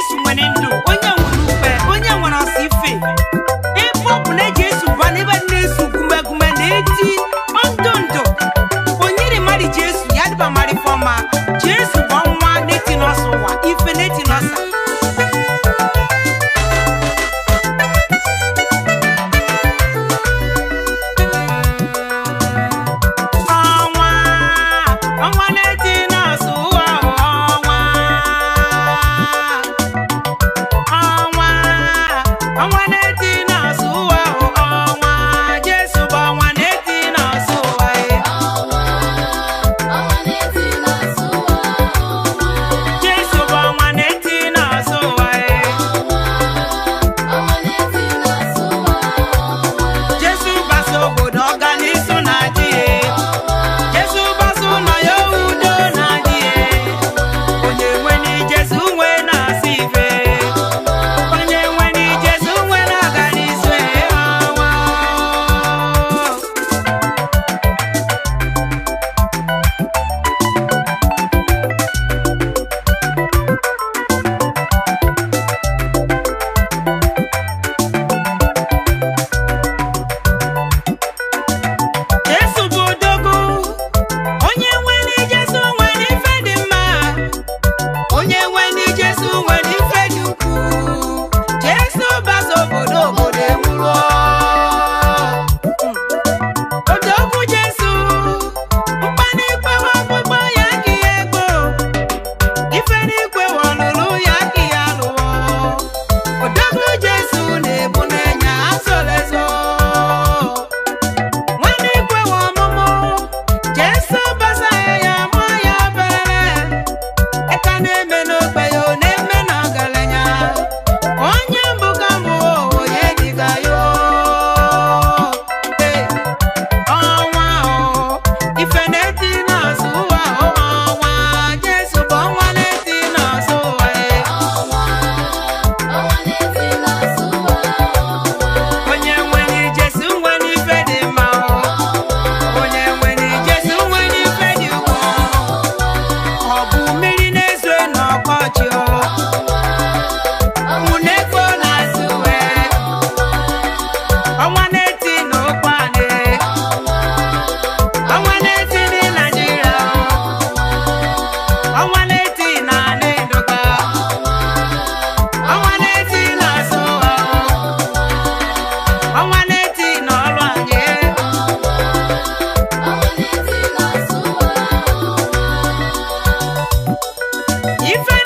Jesu nwere ndụ, onye nwere ukpe, onye nwere ọsọ ife. Ebe ọ bụ na Jesu ba n'ebe na-esu gumegume na-eti ndụ ndụ. Onyere mmadụ Jesu ya dịba mmadụ fọma. Jesu bụ ọnwa na-eti n'ọsọ ụwa, ife na-eti n'ọsa. Ọnwa, ọnwa na-eti n'ọsọ ụwa, ọnwa. Ọnwa, ọnwa na-eti n'ọsọ ụwa, ọnwa. Jesu bụ ọnwa na-eti n'ọsọ ụwa. Jesu bụ ọnwa na-eti n'ọsọ ụwa. Jesu gbasa obodo ọganisu na-adị. Jesu gbasa ụlọ ya udo na-adị. Onye nwe ni Jesu nwe na-asị ife. Onye nwe ni Jesu nwe na-aganisu ọnwa. Jesu bụ odogwu, onye nwere Jesu nwere ife dị mma, onye nwere Jesu nwere ife dị ukwuu. Jesu gbasa obodo obodo enwuruo. Odogwu Jesu, mkpanikpe ọkpụkpọ ya ka ya ego, ife n'ikwe ọlụlụ ya ka ya lụọ. Odogwu Jesu na-ebu n'enya azọlezo. Nwanne ikwe nwe ọmụmụ, Jesu gbasa ya mụọ ya bere. Eka na-eme n'ogbe ya, ọ na-eme n'ọgaranya. Onye mbụ ka mbụ, onye dịka ya. Ee, ọnwa o, ife na-eti n'ọsọ ụwa, ọnwa. Jesu bụ ọnwa na-eti n'ọsọ ụwa. Onye nwere Jesu nwere ife dị mma o. Onye nwere Jesu nwere ife dị ukwuu. Ọ bụ mmiri na-ezo n'ọkọchị o. Mụ na-ekpo na-asụ wee. Ọnwa na-eti n'ụkwanị. Ọnwa na-eti na Naịjirịa o. Ọnwa na-eti na Ndụka. Ọnwa na-eti na Asụwa o. Ọnwa na-eti n'ọlụ anyị. Ife